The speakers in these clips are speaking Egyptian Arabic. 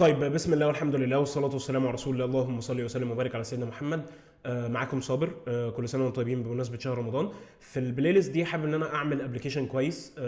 طيب، بسم الله والحمد لله والصلاة والسلام على رسول الله، اللهم صل وسلم وبارك على سيدنا محمد. معاكم صابر. كل سنة وانتم طيبين بمناسبة شهر رمضان. في ال playlist دي حابب ان انا اعمل application كويس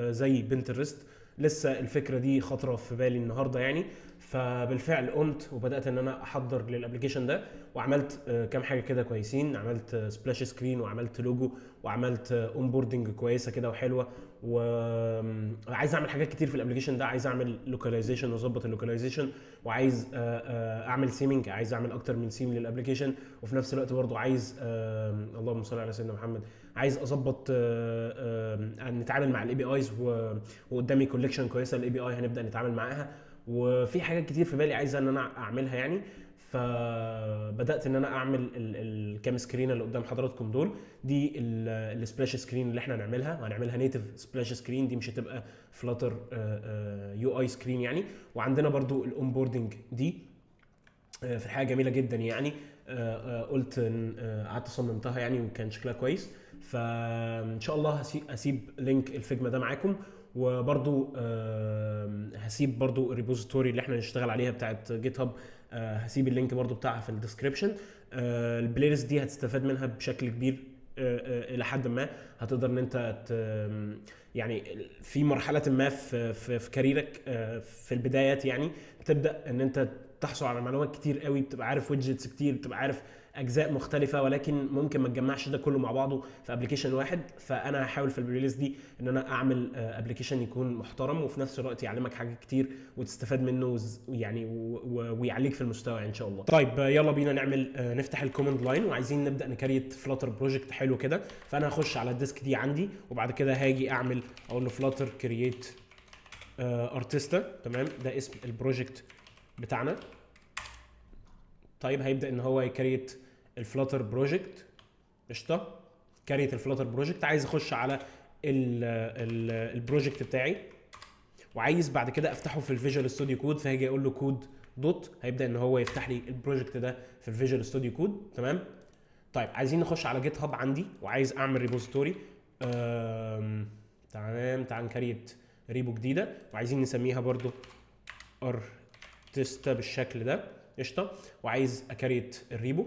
زي Pinterest. لسه الفكرة دي خطرة في بالي النهاردة يعني، فبالفعل قمت وبدأت ان انا احضر لل application ده، وعملت كام حاجة كده كويسين. عملت splash screen، وعملت لوجو، وعملت onboarding كويسة كده وحلوة، وعايز اعمل حاجات كتير في ال application ده. عايز اعمل localization واظبط ال localization، وعايز اعمل theming، عايز اعمل اكتر من theme لل application، وفي نفس الوقت برضو عايز اللهم صل على سيدنا محمد، عايز اظبط نتعامل مع ال APIs، وقدامي collection كويسة لل API هنبدا نتعامل معاها. وفي حاجات كتير في بالي عايز ان انا اعملها يعني. فبدات ان انا اعمل الكام screen اللي قدام حضراتكم دول. دي ال splash screen اللي احنا هنعملها، وهنعملها native splash screen، دي مش هتبقى Flutter UI screen يعني. وعندنا برضو ال onboarding دي في الحقيقة جميلة جدا يعني. قلت قعدت صممتها يعني وكان شكلها كويس. فان شاء الله هسيب link ال Figma ده معاكم، وبرضو هسيب برضو ال repository اللي احنا نشتغل عليها بتاعت GitHub، هسيب ال link برضو بتاعها في ال description. ال playlist دي هتستفاد منها بشكل كبير الى حد ما. هتقدر ان انت يعني في مرحلة ما في كاريرك في البدايات يعني، بتبدا ان انت تحصل على معلومات كتير قوي، بتبقى عارف widgets كتير، بتبقى عارف اجزاء مختلفه، ولكن ممكن ما تجمعش ده كله مع بعضه في application واحد. فانا هحاول في ال playlist دي ان انا اعمل application يكون محترم، وفي نفس الوقت يعلمك حاجات كتير وتستفاد منه يعني ويعليك في المستوى ان شاء الله. طيب، يلا بينا نعمل نفتح ال command line، وعايزين نبدا ن create Flutter project حلو كده. فانا هخش على ال disk D عندي، وبعد كده هاجي اعمل اقول له flutter create ارتستا. تمام، ده اسم ال project بتاعنا. طيب، هيبدا ان هو ي create ال Flutter project. قشطه، create ال Flutter project. عايز اخش على ال project بتاعي، وعايز بعد كده افتحه في ال Visual Studio Code، فهاجي اقول له code dot، هيبدا ان هو يفتح لي ال project ده في ال Visual Studio Code. تمام. طيب، عايزين نخش على GitHub عندي، وعايز اعمل repository. تمام، تعال ن create repo جديده، وعايزين نسميها برضو ارتستا بالشكل ده. قشطه، وعايز ا create ال repo.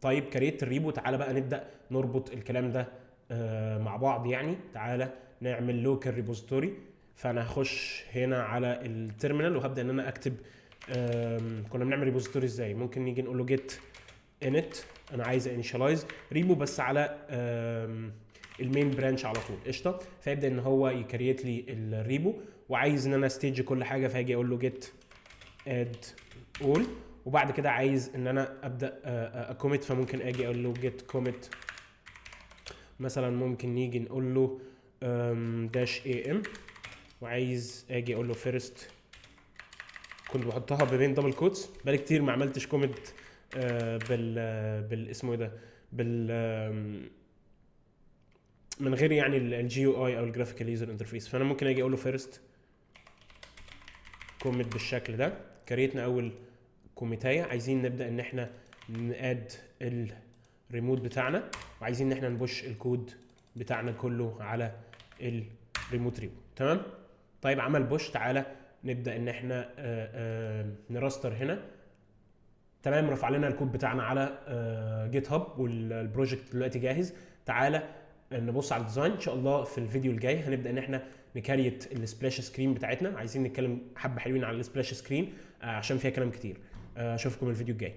طيب، create ال repo. تعالى بقى نبدا نربط الكلام ده مع بعض يعني. تعالى نعمل local repository. فانا هخش هنا على ال terminal وهبدا ان انا اكتب. كنا بنعمل repository ازاي؟ ممكن نيجي نقول له git init. انا عايز initialize repo بس على ال main branch على طول. قشطه، فيبدا ان هو ي create لي ال repo، وعايز ان انا stage كل حاجه، فهاجي اقول له git add all. وبعد كده عايز ان انا ابدا ا commit، فممكن اجي اقول له git commit مثلا، ممكن نيجي نقول له dash am، وعايز اجي اقول له first. كنت بحطها ما بين double quotes. بقالي كتير ما عملتش commit بال اسمه ايه ده بال من غير يعني ال GUI او ال graphical user interface. فانا ممكن اجي اقول له first commit بالشكل ده. create نا اول commit ايه. عايزين نبدا ان احنا ن add ال remote بتاعنا، وعايزين ان احنا ن push ال code بتاعنا كله على ال remote repo. تمام. طيب، عمل push. تعالى نبدا ان احنا ن restart هنا. تمام، رفع لنا الكود بتاعنا على GitHub، وال project دلوقتي جاهز. تعالى نبص على ال design. ان شاء الله في الفيديو الجاي هنبدا ان احنا ن create ال splash screen بتاعتنا. عايزين نتكلم حبه حلوين على ال splash screen عشان فيها كلام كتير. اشوفكم الفيديو الجاي.